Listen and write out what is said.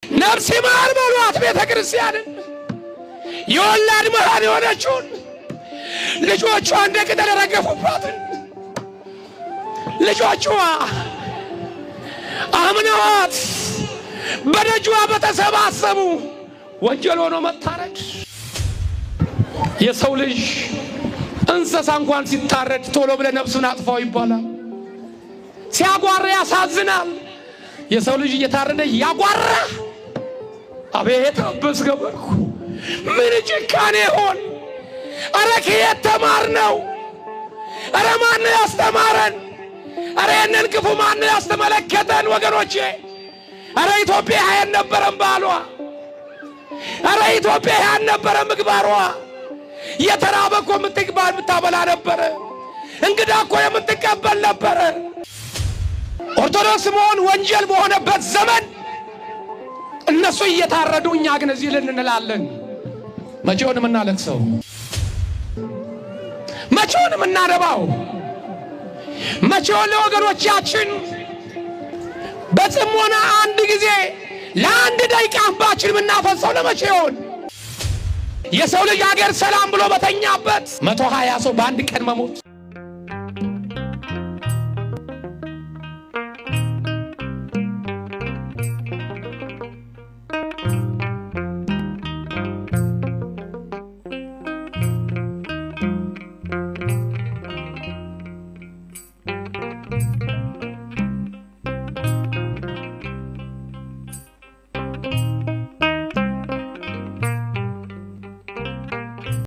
ነፍስ ይማር በሏት ቤተ ክርስቲያንን፣ የወላድ መሃን የሆነችውን፣ ልጆቿ እንደ ቅጠል የረገፉባትን፣ ልጆቿ አምነዋት በደጇ በተሰባሰቡ ወንጀል ሆኖ መታረድ። የሰው ልጅ እንስሳ እንኳን ሲታረድ ቶሎ ብለህ ነፍሱን አጥፋው ይባላል። ሲያጓራ ያሳዝናል። የሰው ልጅ እየታረደ ያጓራ። አቤት አበስ ገበርኩ፣ ምን ጭካኔ ሆን! አረ ከየት ተማርነው? አረ ማን ያስተማረን? አረ ይህንን ክፉ ማን ያስተመለከተን? ወገኖቼ፣ አረ ኢትዮጵያ ያልነበረም ባሏ፣ አረ ኢትዮጵያ ያልነበረ ምግባሯ። የተራበ እኮ የምታበላ ነበረ። እንግዳ እኮ የምትቀበል ነበረ። ኦርቶዶክስ መሆን ወንጀል በሆነበት ዘመን እነሱ እየታረዱ እኛ ግን እዚህ ልንላለን። መቼውን የምናለቅሰው? መቼውን የምናነባው? መቼውን ለወገኖቻችን በጽሞና አንድ ጊዜ ለአንድ ደቂቃ እንባችን የምናፈሰው ለመቼ ይሆን? የሰው ልጅ አገር ሰላም ብሎ በተኛበት 120 ሰው በአንድ ቀን መሞት።